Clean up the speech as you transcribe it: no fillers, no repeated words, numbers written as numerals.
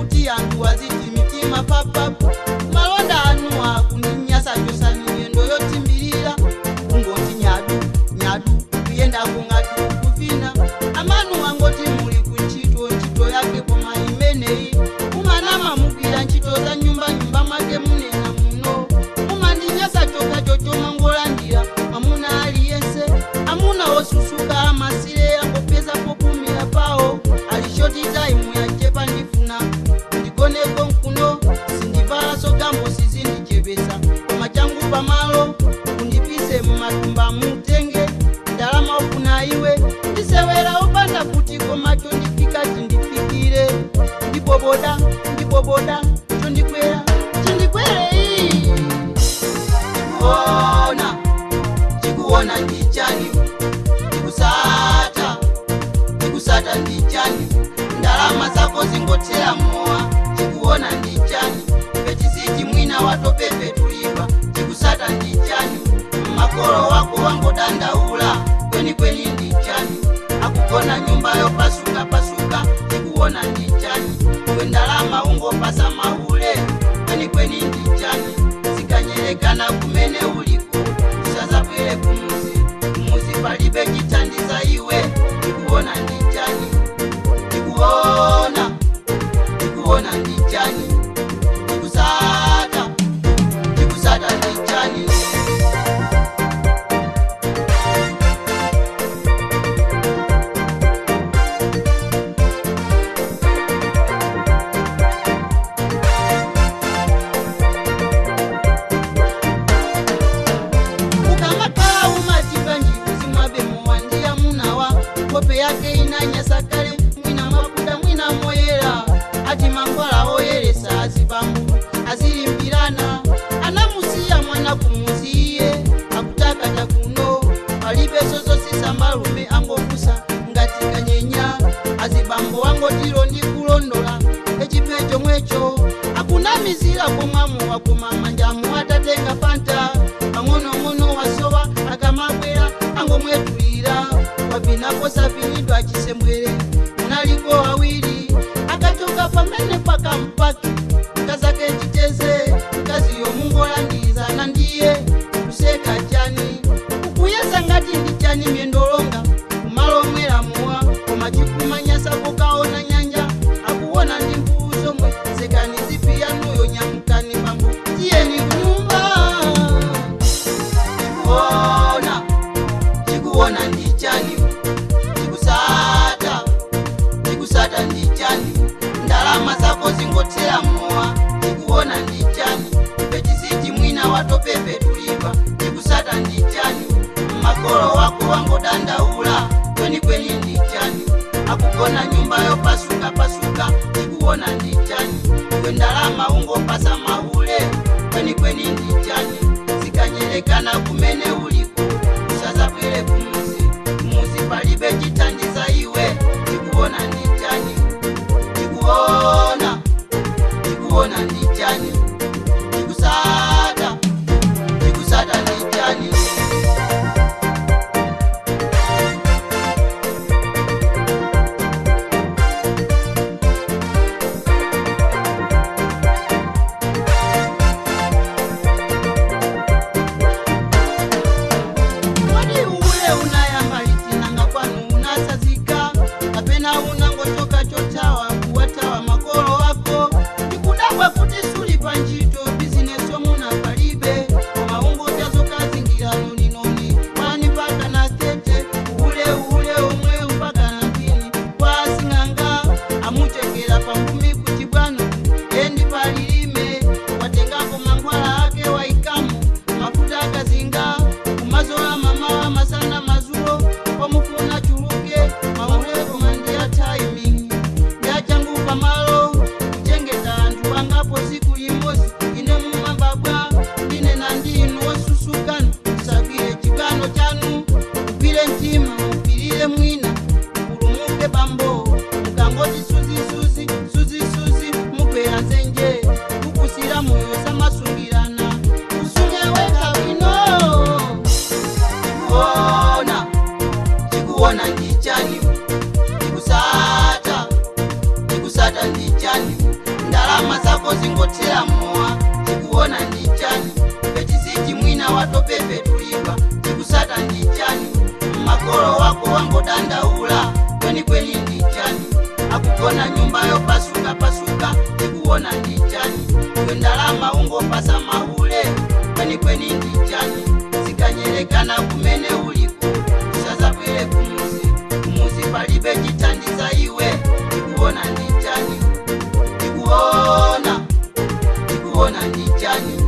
kuti anthu aziti mitima papapu. Malonda anu akundinyasa chosani miyendo yotimbirira. Kungoti nyadu nyadu kuyenda kungati kufina. Amanu angoti muli kuntchito ntchito yake koma imeneyi. Mumanama mugwira ntchito za nyumba nyumba mwake munena muno. Mumandinyasa choka chocho mangolandira mamuna aliyense. Amuna osusuka amasire angopeza popumira pawo. Alishoti taimu yachepa ndifuna ndigoneko nkuno. Sindivala sogambo sizindichepesa koma changu pamalo undipise mumatumba mutenge ndalama ofuna iwe. Ndisewera opanda kuti koma chondifika chindifikire. Ndiboboda ndiboboda chondikwera chindikwere iyi. Chikuona chikuona ndichani chikusata chikusata ndichani ndalama zako zingothera mowa. Chikuona ndichani pechisiti mwina watopepe tulipa. Chikusata ndichani makolo wako wangodandaula kwenikweni ndichani akugona nyumba yopasuka pasuka. Chikuona ndichani iwe ndalama ungopasa mahule kwenikweni ndichani zikanyerekana kumene uliko usazabwere kumuzi kumuzi palibe chithandiza iwe. Chikuona ndichani chikuona chikuona ndichani chikusata chikusata ndichani. Ukamakhala umatipa njiku zimwabe muwandiya munawa. Kope yake inanyasa kale mwina makuda mwina moyera. Ati mankhwala oyeresa azibambo azilimbirana. Anamusiya mwana kumuziye akutakata kuno. Palibe sozosisa malume angofusa ngati kanyenya. Azibambo angotiro ndi kulondola echipe chomwecho. Akunamizira komwamu wakoma manjamu atatenga fanta. Pang'onong'ono wasowa akamabwera angomwetulira. Wapinapo sapiridwa chisembwere munaliko awiri. Akachoka pamene pakampaki mkazake chiteze. Mkaziyo mungolandizana ndiye kuseka chani. Kukuyesa ngati ndi chani myendolonga kumalomwera muwa. Koma chikumanyasa kukaona nyanja akuona ndi mbuwu zomwe. Sekani zipiyanuyo nyamukani pambo tiyeni kunyumba. Chikuona chikuona ndichani chikusata chikusata ndichani ndalama zako zingothera mowa. Chikuona ndichani pechisiti mwina watopepe tulipa. Chikusata ndichani makolo wako wangodandaula kwenikweni ndichani akugona nyumba yopasuka pasuka. Chikuona ndichani iwe ndalama ungopasa mahule kwenikweni ndichani zikanyerekana kumene uliko usazabwere kumuzi kumuzi palibe chithandiza iwe. Chikuona ndichani chikuona chikuona ndichani chikusata chikusata ndichani. Kodi ule unayamba litinanga kwanu unasazika kapena unangochoka chotawa kuwatawa makolo ako. Ndikudabwa kuti suli pa ntchito bizinesi omuna palibe koma ungodyazokazingira noninoni wani paka na tete ule ule omwe mpaka na mpini kwasing'anga amuchekera pangumi kuchibwano endi palilime watengako mankhwala ake waikamu mafuta akazinga kumazola mamawa masana mazulo omufuna chuluke mauleko mandiya timing ndachangu pamalo kuchengeta anthu angapo siku limodzi ine mumambabwa ndinena ndinu osusukana musagwire chikano chanu mugwire mtima mupirire mwina mpulumuke bambo. Mukangoti suzi suzi suzi suzi mugwera nzenje kukusira moyo samasungirana usunge weka bwino. Chikuona chikuona ndichani chikusata chikusata ndichani Ndalama zako zingothera mowa, tikuona ndi chani? Pechisiti mwina watopepetulidwa, tikusata ndi chani? Makolo wako wangodandaula, kwenikweni ndi chani? Akugona nyumba yopasukapasuka, tikuona ndi chani? Kwe ndalama ungopasa mahule, kwenikweni ndi chani? Zikanyerekana kumene uliko, usazabwere kumuzi. Kumuzi palibe chithandiza iwe, tikuona ndi chani? Tikuona, tikuona ndi chani?